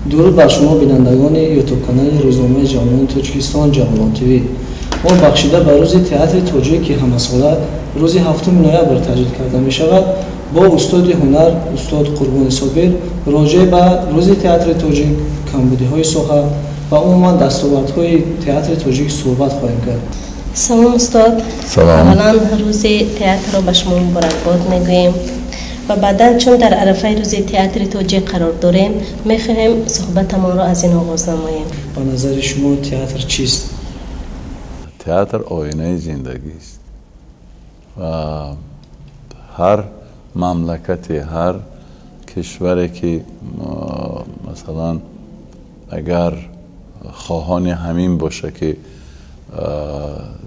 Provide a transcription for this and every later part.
Дуруд бар шумо, бинандагони Ютуб-канали рӯзномаи ҷавонони Тоҷикистон «Ҷавонон ТВ». Мо бахшида ба Рӯзи театри тоҷик, ки ҳамасола рӯзи 7 ноябр таҷлил карда мешавад, бо устоди ҳунар, устод Қурбони Собир, роҷеъ ба Рӯзи театри тоҷик, камбудиҳои соҳа ва умуман дастовардҳои театри тоҷик суҳбат хоҳем кард. Салом, устод. Салом. Аввалан, Рӯзи театрро ба шумо муборакбод мегӯем ва баъдан, чун дар арафаи Рӯзи театри тоҷик қарор дорем, мехоҳем суҳбатамонро аз ин оғоз намоем. Ба назари шумо, театр чист? Театр оинаи зиндагист ва ҳар мамлакате, ҳар кишваре ки, масалан, агар хоҳони ҳамин боша, ки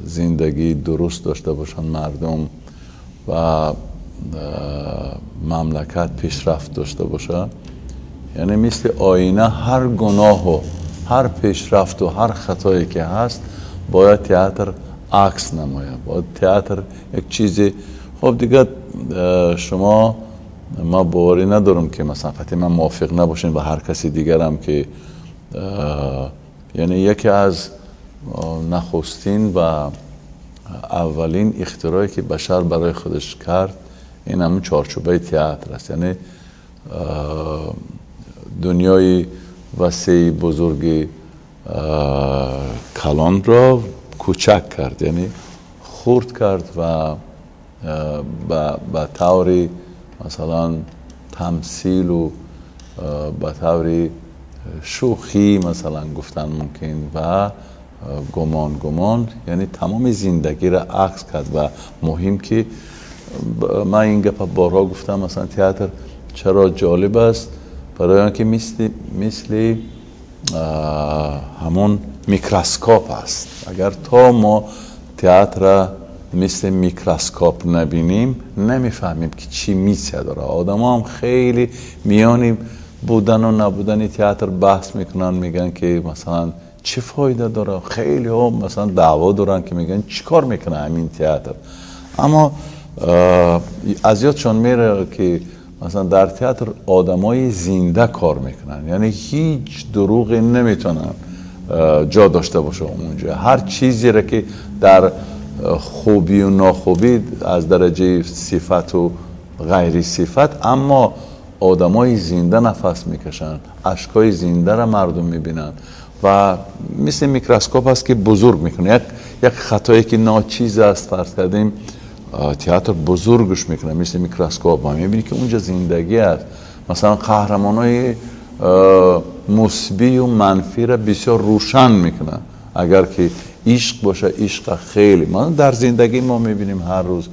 зиндагии дуруст дошта бошанд мардум ва мамлакат пешрафт дошта бошад, яъне мисли оина ҳар гуноҳу ҳар пешрафту ҳар хатое ки ҳаст, бояд театр акс намояд. Бояд театр як чизе. Хоб, дигар шумо, ма боварӣ надорам, ки масалан қатъи ман мувофиқ набошем ва ҳар каси дигарам, ки яъне яке аз нахустин ва аввалин ихтирое, ки башар барои худаш кард, ин ҳамун чорчӯбаи театр аст. Яъне дунёи васеи бузурги калонро кӯчак кард, яъне хурд кард ва ба таври, масалан, тамсилу ба таври шӯхӣ, масалан, гуфтан мумкин ва гумон, яъне тамоми зиндагиро акс кард. Ва муҳим ки ман ин гапа борҳо гуфтам, масалан, театр чаро ҷолиб аст? Барои он ки мисли ҳамон микроскоп аст. Агар то мо театра мисли микроскоп набинем, намефаҳмем, ки чӣ миссия дорад. Одамо ҳам хеле миёни будану набудани театр баҳс мекунанд, мегӯянд, ки масалан, чӣ фоида дорад. Хелеҳо, масалан, даъво доранд, ки мегӯянд, чӣ кор мекунад ҳамин театр. Аммо аз ёдшон меравад, ки масалан, дар театр одамои зинда кор мекунанд, яъне ҳеҷ дурӯғе наметавонанд ҷо дошта боша онҷо. Ҳар чизеро, ки дар хубию нохубӣ, аз дараҷаи сифату ғайри сифат, аммо одамои зинда нафас мекашанд, ашкҳои зиндаро мардум мебинанд ва мисли микроскоп аст, ки бузург мекунад як хатое, ки ночиз аст, фарз кардем, театр бузургш мекунад мисли микроскоп ва мебинӣ, ки унҷа зиндагӣ аст. Масалан, қаҳрамонои мусбию манфиро бисёр рӯшан мекунад. Агар ки ишқ боша, ишқа хеле дар зиндагии мо мебинем, ҳар рӯз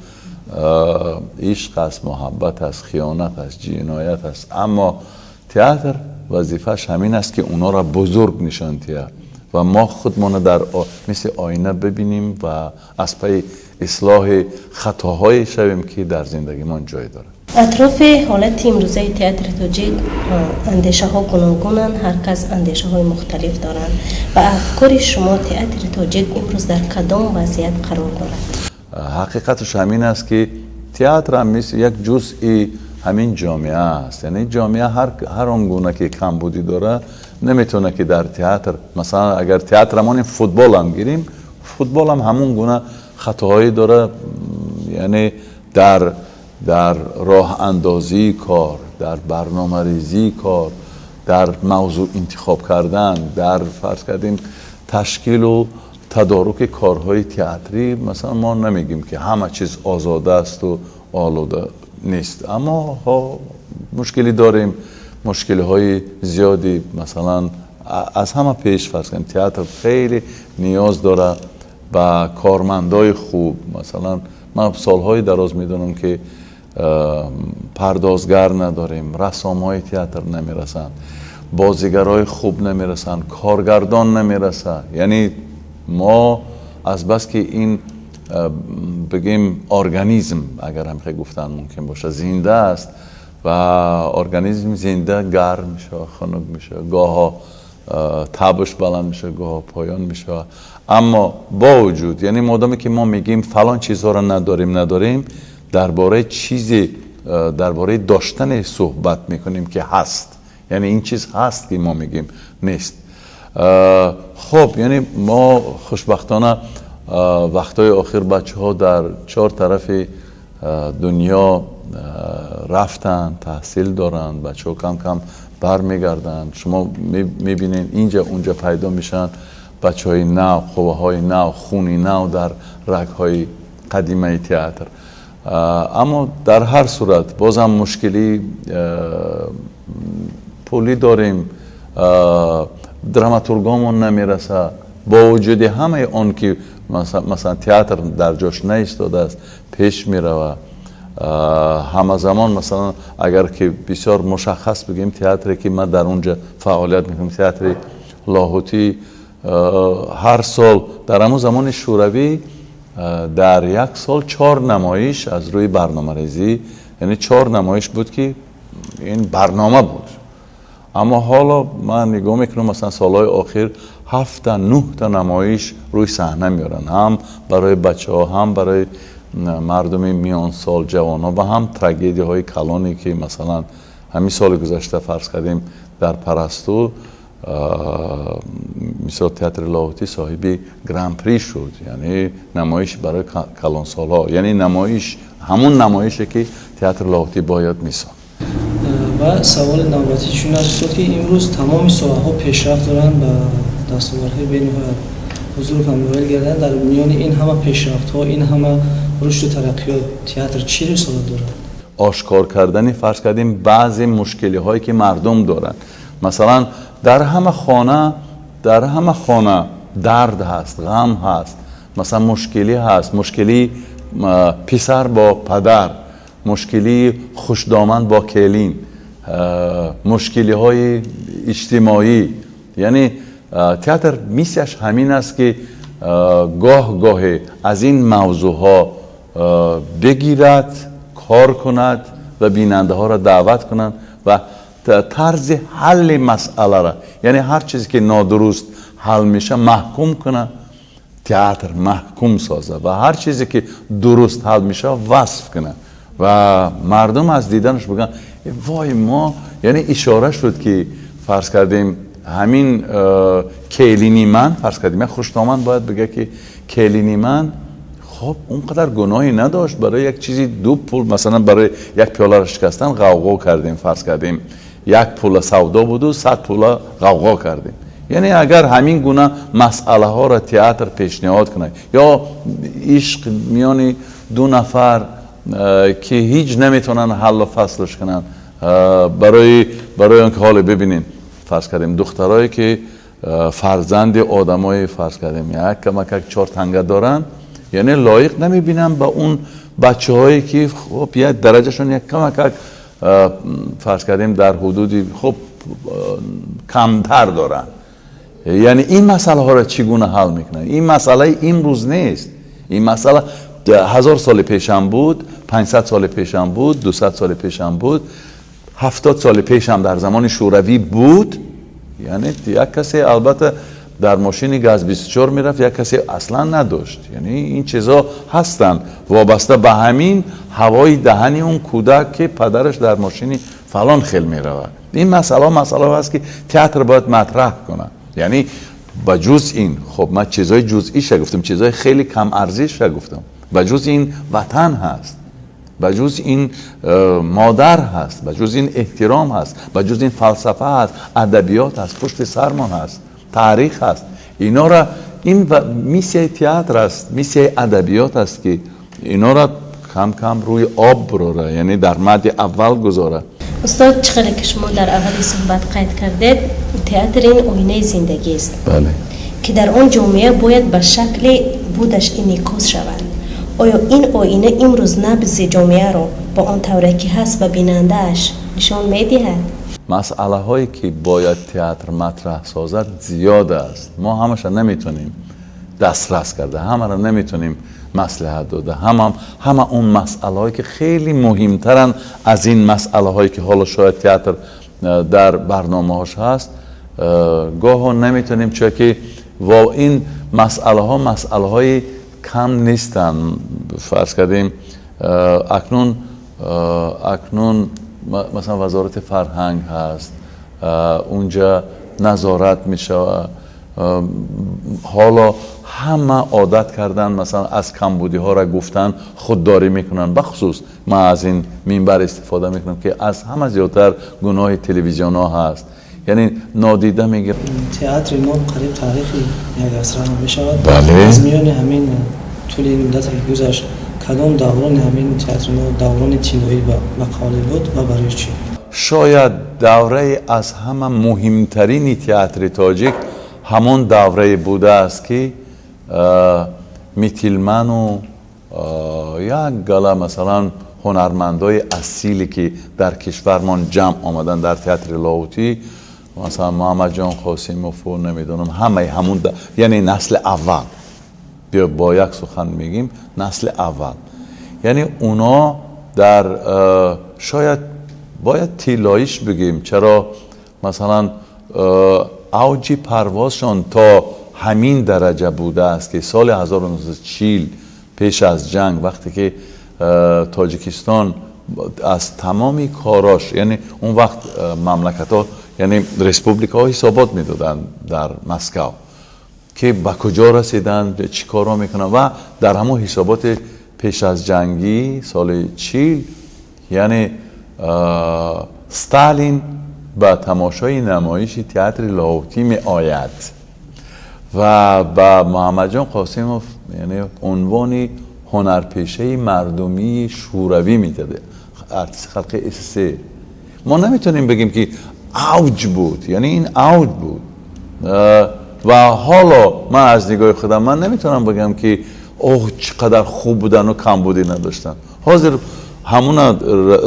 ишқ аст, муҳаббат аст, хиёнат аст, ҷиноят аст, аммо театр вазифааш ҳамин аст, ки онҳоро бузург нишон диҳад ва мо худмонро дар мисли оина бибинем ва аз пайи ислоҳи хатоҳое шавем, ки дар зиндагимон ҷой дорад. Атрофи ҳолати имрӯзаи театри тоҷик андешаҳо гуногунанд, ҳар кас андешаҳои мухталиф доранд. Ба афкори шумо, театри тоҷик имрӯз дар кадом вазъият қарор дорад? Ҳақиқаташ ҳамин аст, ки театр ҳам мисли як ҷузъи ҳамин ҷомеа аст. Яъне ҷомеа ҳар он гуна ки камбудӣ дорад, наметавонад, ки дар театр, масалан, агар театрамонем, футболам гирем, футболам ҳамон гуна хатоҳое дорад, яъне дар роҳандозии кор, дар барномарезии кор, дар мавзӯъ интихоб кардан, дар, фарз кардем, ташкилу тадоруки корҳои театрӣ. Масалан, мо намегӯем, ки ҳама чиз озода асту олуда нест, аммо мушкилӣ дорем, мушкилиҳои зиёди. Масалан, аз ҳама пеш, фарз кунем, театр хеле ниёз дорад ба кормандои хуб. Масалан, ман солҳои дароз медонам, ки пардозгар надорем, рассомҳои театр намерасанд, бозигарҳои хуб намерасанд, коргардон намерасад. Яъне мо азбаски ин, бигем, организм, агар ҳамхе гуфтан мумкин бошад, зинда аст ва организми зинда гарм мешавад, хунук мешавад, гоҳо табш баланд мешавад, гоҳо поён мешавад. Аммо бо вуҷуд, яъне модоме ки мо мегӯем, фалон чизҳоро надорем, дар бораи чизе, дар бораи доштане суҳбат мекунем, ки ҳаст. Яъне Яъне ин чиз ҳаст ки мо мегӯем нест. Хуб, яъне мо хушбахтона вақтҳои охир бачаҳо дар чор тарафи дунё рафтанд, таҳсил доранд, бачаҳо кам кам бармегарданд. Шумо мебинед, инҷа унҷа пайдо мешаванд бачаҳои нав, қувваҳои нав, хуни нав дар рагҳои қадимаи театр. Аммо дар ҳар сурат бозам мушкилии пулӣ дорем, драматургомон намерасад. Бо вуҷуди ҳамаи он ки масалан театр дар ҷош наистодааст, пеш меравад ҳамазамон. Масалан, агар ки бисёр мушаххас бигӯем, театре ки ман дар он ҷо фаъолият мекунам, театри Лоҳутӣ, ҳар сол дар ҳамон замони Шӯравӣ дар як сол чор намоиш аз рӯи барномарезӣ, яъне чор намоиш буд ки ин барнома буд. Аммо ҳоло ман нигоҳ мекунам, масалан, солҳои охир ҳафта, нӯҳта намоиш рӯи саҳна меоранд, ҳам барои бачаҳо, ҳам барои мардуми миёнсол, ҷавонҳо ва ҳам трагедияҳои калоне ки масалан ҳамин соли гузашта, фарз кардем, дар Парасту, мисол, театри Лоҳутӣ соҳиби гран-при шуд, яъне намоиш барои калонсолҳо, яъне намоиш, ҳамун намоише ки театри Лоҳутӣ бояд месохт. Ва саволи навбатӣ чун аст, устод, ки имрӯз тамоми соҳаҳо пешрафт доранд, ба дастовардҳои бениҳоят бузург ҳам ноил гарданд. Дар миёни ин ҳама пешрафтҳо, ин ҳама рушду тараққиёт театр чӣ рисолат дорад? Ошкор кардани, фарз кардем, баъзе мушкилиҳое ки мардум доранд. Масалан, дар ҳама хона дард ҳаст, ғам ҳаст, масалан, мушкилӣ ҳаст, мушкилии писар бо падар, мушкилии хушдоман бо келин, мушкилиҳои иҷтимоӣ. Яъне театр миссияш ҳамин аст ки гоҳ гоҳе аз ин мавзӯъҳо бигирад, кор кунад ва бинандаҳоро даъват кунад ва тарзи ҳалли масъалара, яъне ҳар чизе ки нодуруст ҳал меша, маҳкум кунад, театр маҳкум созад ва ҳар чизе ки дуруст ҳал мешавад, васф кунад ва мардум аз диданаш бигӯянд: «Вой, мо», яъне ишора шуд ки, фарз кардем, ҳамин келини ман, фарз кардем, як хушдоман бояд бигӯяд ки келини ман, хоб, он қадар гуноҳе надошт, барои як чизи ду пул, масалан, барои як пиёларо шикастан ғавғо кардем, фарз кардем, як пула савдо буду 100 пула ғавғо кардем. Яъне агар ҳамин гуна масъалаҳоро театр пешниҳод кунад ё ишқ миёни ду нафар ки ҳеҷ наметавонанд ҳаллу фаслш кунанд, барои он ки ҳоле бибинед, фарз кардем, духтарое ки фарзанди одамои, фарз кардем, як камакак чор танга доранд, яъне лоиқ намебинам ба он бачаҳое ки, хуб, як дараҷашон як камакак, фарз кардем, дар ҳудуди, хуб, камтар доранд. Яъне ин масъалаҳоро чӣ гуна ҳал мекунанд? Ин масъалаи имрӯз нест, ин масъала 1000 соли пешам буд, 500 соли пешам буд, 200 соли пешам буд, 70 соли пешам дар замони Шӯравӣ буд. Яъне як касе, албатта, дар мошини ГАЗ 24 мерафт, як касе аслан надошт. Яъне ин чизҳо ҳастанд, вобаста ба ҳамин ҳавои даҳани он кӯдак ки падараш дар мошини фалон хел меравад. Ин масъала масъала аст ки театр бояд матраҳ кунад. Яъне ба ҷуз ин, хуб, ман чизҳои ҷузъиша гуфтам, чизҳои хеле камарзиша гуфтам. Ба ҷуз ин ватан ҳаст, ба ҷуз ин модар ҳаст, ба ҷуз ин эҳтиром ҳаст, ба ҷуз ин фалсафа ҳаст, адабиёт ҳаст, пушти сармон ҳаст, таърих ҳаст. Инора ин миссияи театр аст, миссияи адабиёт аст ки инора кам кам рӯи об бурора, яъне дар мадди аввал гузора. Устод, чӣ хеле ки шумо дар аввали суҳбат қайд кардед, театр ин оинаи зиндагист, бале, ки дар он ҷомеа бояд ба шакли будаш инъикос шавад. Оё ин оина имрӯз набзи ҷомеаро бо он тавре ки ҳаст ба бинандааш нишон медиҳад? Масъалаҳое ки бояд театр матраҳ созад, зиёд аст. Мо ҳамаша наметонем дастрас карда, ҳамаро наметонем маслиҳат дода. Ҳама он масъалаҳое ки хеле муҳимтаранд аз ин масъалаҳое ки ҳоло шояд театр дар барномаҳош ҳаст, гоҳо наметонем, чунки ин масъалаҳо масъалаҳои кам нестанд. Фарз кардем, акнун масалан, Вазорати фарҳанг ҳаст. Унҷа назорат мешавад. Ҳоло ҳама одат кардан, масалан, аз камбудиҳоро гуфтан худдорӣ мекунанд. Бахусус ман аз ин минбар истифода мекунам, ки аз ҳама зиёдтар гуноҳи телевизионҳо ҳаст, яъне нодида мегиранд. Театри мо қариб таърихи як асра ҳам мешавад. Бале. Аз миёни ҳамин тӯли ин муддате ки гузашт, кадом даврони ҳамин театри мо даврони тиллоӣ ба қавле буд ва барои чӣ? Шояд давраи аз ҳама муҳимтарини театри тоҷик ҳамон даврае будааст, ки Мителману як гала, масалан, ҳунармандои асиле, ки дар кишвармон ҷамъ омаданд дар театри Лоҳутӣ, масалан, Муҳаммадҷон Қосимову намедонам, ҳамаи ҳамун, яъне насли аввал, биё бо як сухан мегим, насли аввал, яъне уно дар шояд бояд тиллоиш бигӯем. Чаро, масалан, авҷи парвозшон то ҳамин дараҷа будааст, ки соли 1940, пеш аз ҷанг, вақте ки Тоҷикистон аз тамоми корош, яъне он вақт мамлакатҳо, яъне республикаҳо ҳисобот медоданд дар Москав, ки ба куҷо расиданд, чӣ корҳо мекунанд, ва дар ҳамон ҳисоботи пеш аз ҷангӣ соли 40, яъне Сталин ба тамошои намоиши театри Лоҳутӣ меояд ва ба Муҳаммадҷон Қосимов, яъне, унвони ҳунарпешаи мардумии Шӯравӣ медиҳад, артисти халқи СССР. Мо наметавонем бигем, ки авҷ буд, яъне ин авҷ буд. Ва ҳоло ман аз нигоҳи худам ман наметавонам бигӯям, ки оҳ, чӣ қадар хуб будану камбудӣ надоштанд. Ҳозир ҳамуна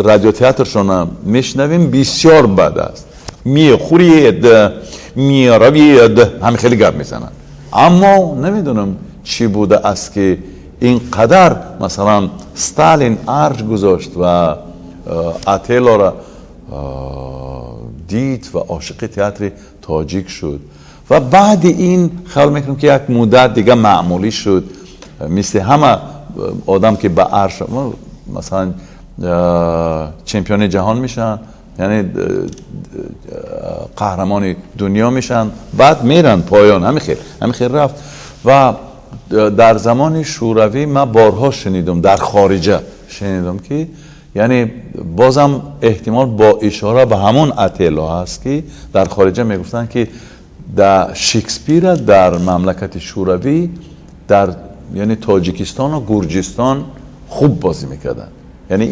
радиотеатршона мешунавем, бисёр бад аст, мехӯред, меравед, ҳами хеле гап мезананд. Аммо намедонам, чӣ будааст, ки ин қадар, масалан, Сталин арҷ гузошт ва Отеллоро дид ва ошиқи театри тоҷик шуд. Ва баъди ин хаёл мекунам, ки як муддат дига маъмулӣ шуд, мисли ҳама одам, ки ба арш, масалан, чемпиони ҷаҳон мешаванд, яъне қаҳрамони дунё мешаванд, баъд меранд поён. Ҳамин хел рафт. Ва дар замони Шӯравӣ ман борҳо шунидум, дар хориҷа шунидум, ки яъне бозам эҳтимол бо ишора ба ҳамон Отелло ҳаст, ки дар хориҷа мегуфтанд, ки дар Шекспира дар мамлакати Шӯравӣ, дар, яъне, Тоҷикистону Гурҷистон хуб бозӣ мекарданд. Яъне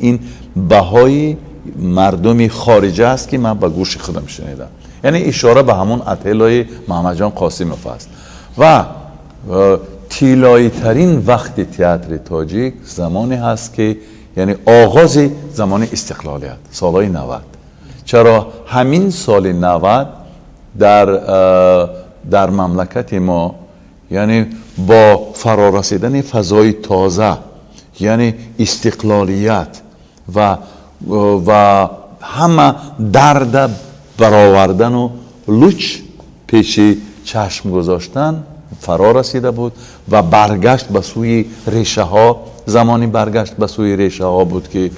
ин баҳои мардуми хориҷа аст, ки ман ба гӯши худам шунидам, яъне ишора ба ҳамон Отеллои Муҳаммадҷон Қосимов аст. Ва тиллоитарин вақти театри тоҷик замоне ҳаст, ки, яъне, оғози замони истиқлолият, солҳои 90. Чаро ҳамин соли 90 дар мамлакати мо, яъне бо фарорасидани фазои тоза, яъне истиқлолият ва ҳама дарда баровардану луч пеши чашм гузоштан фаро расида буд ва баргашт ба сӯи решаҳо, замони баргашт ба сӯи решаҳо буд, ки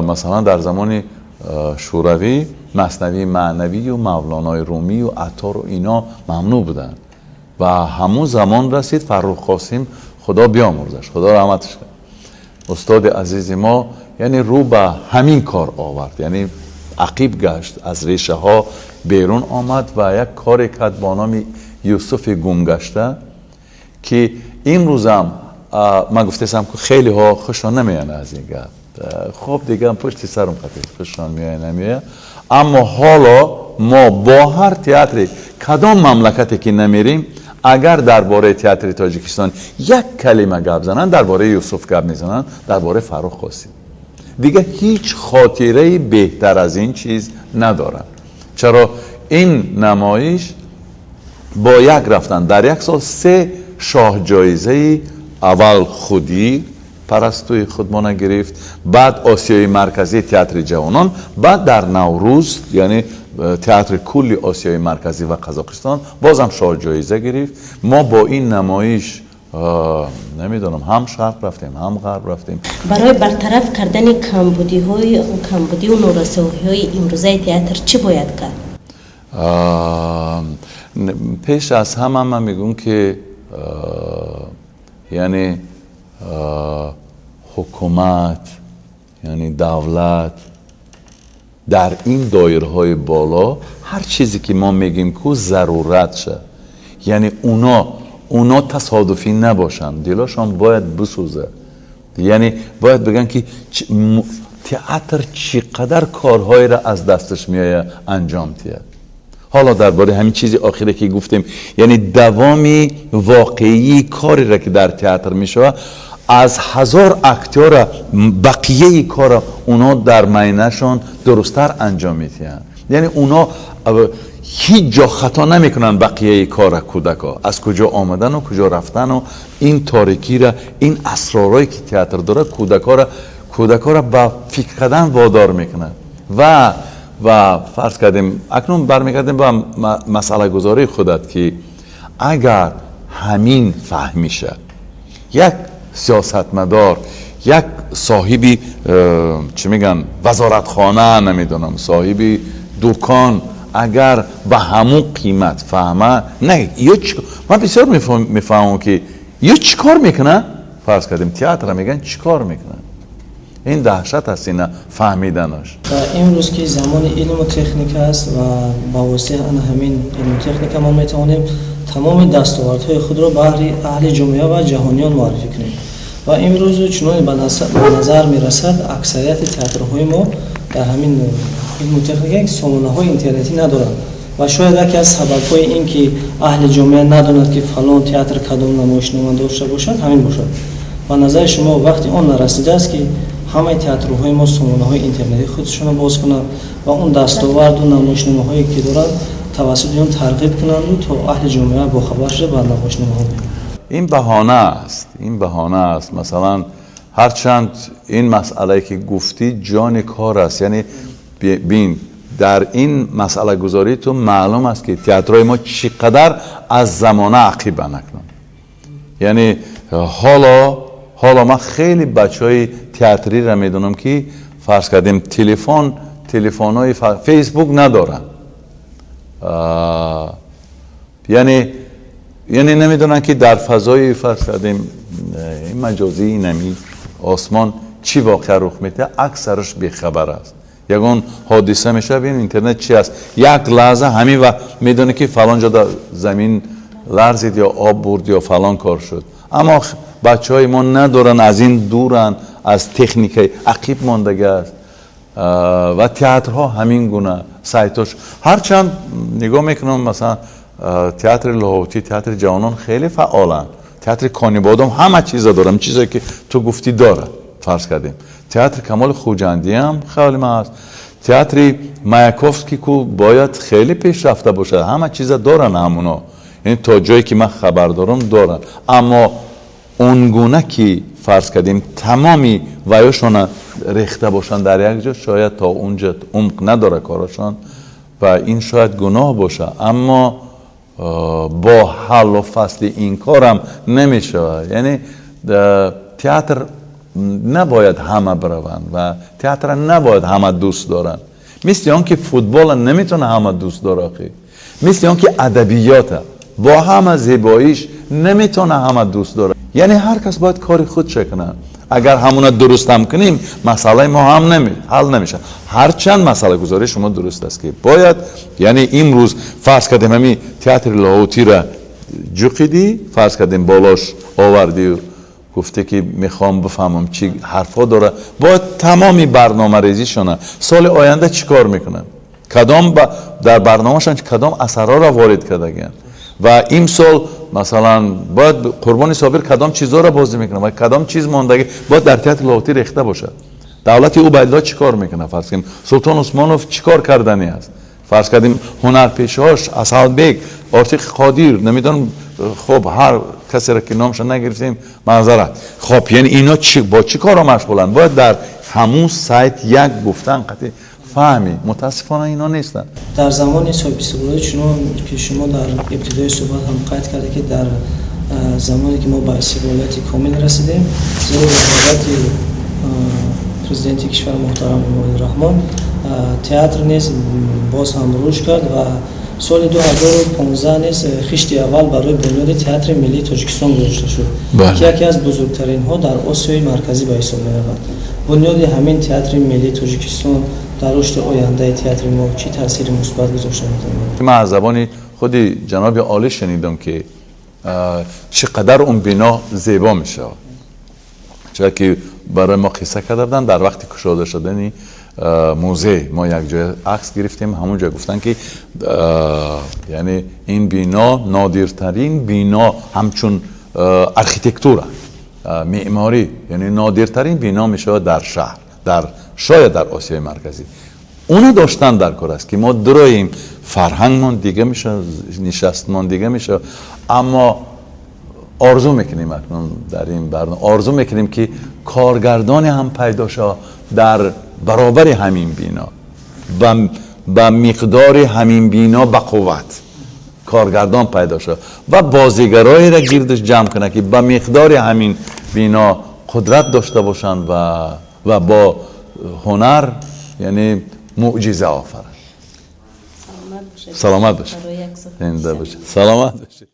масалан, дар замони Шӯравӣ Маснавии маънавию Мавлонои Румию Аттору ино мамнӯъ буданд. Ва ҳамун замон расид, Фаррух Қосим, Худо биёмурзаш, Худо раҳматаш кунад, устоди азизи мо, яъне рӯ ба ҳамин кор овард, яъне ақиб гашт, аз решаҳо берун омад ва як коре кард бо номи Юсуфи гумгашта, ки имрӯзам ман гуфтасам, ки хелеҳо хушон намеянд аз ин гап. Хуб, дигар пушти сарам қатӣ хушон меояд, намеояд, аммо ҳоло мо бо ҳар театре, кадом мамлакате ки намерим, агар дар бораи театри Тоҷикистон як калима гап зананд, дар бораи Юсуф гап мезананд, дар бораи Фаррух Қосим. Дигар ҳеҷ хотираи беҳтар аз ин чиз надоранд. Чаро ин намоиш бо як рафтан дар як сол се шоҳҷоизаи аввал худӣ парастуи худмона гирифт, баъд Осиёи Марказӣ театри ҷавонон, баъд дар Наврӯз, яъне театри кулли Осиёи Марказӣ ва Қазоқистон бозам шоҳҷоиза гирифт. Мо бо ин намоиш, намедонам, ҳам шарқ рафтем, ҳам ғарб рафтем. Барои бартараф кардани камбудиҳои камбудиву норасоиҳои имрӯзаи театр чӣ бояд кард? Пеш аз ҳама ман мегӯм, ки яъне ҳукумат, яъне давлат дар ин доираҳои боло ҳар чизе ки мо мегӯем ку зарурат ша, яъне уно тасодуфӣ набошанд, дилошон бояд бисӯзад. Яъне бояд бигӯянд, ки театр чӣ қадар корҳоеро аз дасташ меояд, анҷом диҳад. Ҳоло дар бораи ҳамин чизи охире ки гуфтем, яъне давоми воқеии кореро ки дар театр мешавад, аз 1000 актёра бақияи корро уно дар майнашон дурусттар анҷом медиҳанд. Яъне уно ҳеҷ ҷо хато намекунанд. Бақияи кора кӯдако аз куҷо омадану куҷо рафтану ин торикира, ин асророе ки театр дорад, кӯдакора ба фикр кардан водор мекунад. Ва фарз кардем, акнун бармегардем ба масъалагузории худат, ки агар ҳамин фаҳмиша як сиёсатмадор, як соҳиби чӣ мегӯянд, вазоратхона, намедонам, соҳиби дукон, агар ба ҳамун қимат фаҳма, не ё ман бисёр мефаҳмам, ки ё чӣ кор мекунад. Фарз кардем, театра мегӯянд, чӣ кор мекунад? Ин даҳшат аст, ина фаҳмиданаш. Ва имрӯз ки замони илму техника аст ва ба воситаи ана ҳамин илму техника мо метавонем тамоми дастовардҳои худро баҳри аҳли ҷомеа ва ҷаҳониён муаррифӣ кунем. Ва имрӯз чуноне ба назар мерасад, аксарияти театрҳои мо дар ҳамин илму техника сомонаҳои интернетӣ надоранд. Ва шояд яке аз сабабҳои ин ки аҳли ҷомеа надонад, ки фалон театр кадом намоишнома дошта бошад, ҳамин бошад. Ба назари шумо, вақти он нарасидааст, ки ҳамаи театрҳои мо сомонаҳои интернетии худшонро боз кунанд ва он дастоварду намоишномаҳое ки доранд, тавассути он тарғиб кунанду то аҳли ҷомеа бохабар шуда ба намоишномаҳо биёянд? Ин баҳона аст, ин баҳона аст. Масалан, ҳарчанд ин масъалае ки гуфтӣ, ҷони кор аст. Яъне бин, дар ин масъалагузории ту маълум аст, ки театрҳои мо чӣ қадар аз замона ақибанд акнун. Яъне ҳоло ман хеле бачаҳои театриро медонам, ки фарз кардем, телефонҳои Фейсбук надоранд, яъне намедонанд, ки дар фазои, фарз кардем, ин маҷозии нами осмон чӣ воқеа рух медиҳад. Аксараш бехабар аст. Ягон ҳодиса мешавад, бин, интернет чи аст, як лаҳза ҳамин вақт медонӣ, ки фалон ҷо замин ларзид ё об бурд ё фалон кор шуд. Аммо бачаҳои мо надоранд, аз ин дуранд, аз техникаи ақиб мондагӣ аст. Ва театрҳо ҳамин гуна сайтош. Ҳарчанд нигоҳ мекунам, масалан, театри Лоҳутӣ, театри ҷавонон хеле фаъоланд. Театри Конибодом ҳама чиза дорам, чизе ки ту гуфтӣ дорад. Фарз кардем, театри Камоли Хуҷандиам хеле ма ҳаст. Театри Маяковский ку бояд хеле пешрафта бошад, ҳама чиза доранд ҳамуно. Яъне то ҷое ки ман хабар дорам, доранд, аммо он гуна ки, фарз кардем, тамоми ваёшона рехта бошанд дар як ҷо, шояд то унҷа умқ надора корошон. Ва ин шояд гуноҳ боша, аммо бо ҳаллу фасли ин корам намешавад. Яъне театр набояд ҳама бираванд ва театра набояд ҳама дӯст доранд, мисли он ки футбола наметавона ҳама дӯст дора, мисли он ки адабиёта бо ҳама зебоиш наметавона ҳама дӯст дорад. Яъне ҳар кас бояд кори худша кунад. Агар ҳамона дурустам кунем, масъалаи мо ҳам ҳал намешавад. Ҳарчанд масъалагузории шумо дуруст аст, ки бояд, яъне имрӯз, фарз кардем, ҳамин театри Лоҳутира ҷуқидӣ, фарз кардем, болош овардию гуфте, ки мехоҳам бифаҳмам, чӣ ҳарфҳо дора. Бояд тамоми барномарезишона, соли оянда чӣ кор мекунанд, кадом дар барномашон кадом асарҳоро ворид кардагианд ва имсол, масалан, бояд Қурбони Собир кадом чизҳоро бозӣ мекунад ва кадом чиз мондагӣ бояд дар театри Лоҳутӣ рехта бошад. Давлати Убайдулло чӣ кор мекунад? Фарз кардем, Султон Усмонов чӣ кор кардани аст? Фарз кардем, ҳунарпешаҳош, Асалбек, Ортиқи Қодир, намедонам, хуб, ҳар касеро ки номша нагирифтем, маъзарат. Хоб, яъне ино бо чӣ корро машғуланд, бояд дар ҳамун сайт як гуфтан қатъи фаҳмӣ. Мутаассифона, ино нестанд. Дар замони соҳибистиқлолӣ, чунон ки шумо дар ибтидои суҳбат ҳам қайд карда, ки дар замоне ки мо ба истиқлолияти комил расидем, зеро роҳбарияти президенти кишвар муҳтарам Эмомалӣ Раҳмон, театр низ боз ҳам рушд кард ва Соли 2015 низ хишти аввал барои бунёди Театри миллии Тоҷикистон гузошта шуд, ки яке аз бузургтаринҳо дар Осиёи Марказӣ ба ҳисоб меравад. Бунёди ҳамин Театри миллии Тоҷикистон дар рушди ояндаи театри мо чӣ таъсири мусбат гузошта метавонад? Ман аз забони худи ҷаноби олӣ шунидам, ки чӣ қадар он бино зебо мешавад, чаро ки барои мо қисса карда буданд. Дар вақти кушода шудани музей мо якҷоя акс гирифтем, ҳамон ҷо гуфтанд, ки яъне ин бино нодиртарин бино ҳамчун архитектура, меъморӣ, яъне нодиртарин бино мешавад дар шаҳр, дар шояд дар Осиёи Марказӣ. Уна доштан дар кор аст, ки мо дуроем, фарҳангмон дига мешавад, нишастмон дига мешавад. Аммо орзу мекунем, акнун дар ин барнома орзу мекунем, ки коргардоне ҳам пайдо шавад дар баробари ҳамин бино, ба миқдори ҳамин бино ба қувват коргардон пайдо шавад ва бозигароеро гирдаш ҷамъ кунад, ки ба миқдори ҳамин бино қудрат дошта бошанд ва бо ҳунар, яъне, мӯъҷиза офаранд. Саломат бошед. Саломат бошед. Барои як суҳбати Зинда бошед, саломат бошед.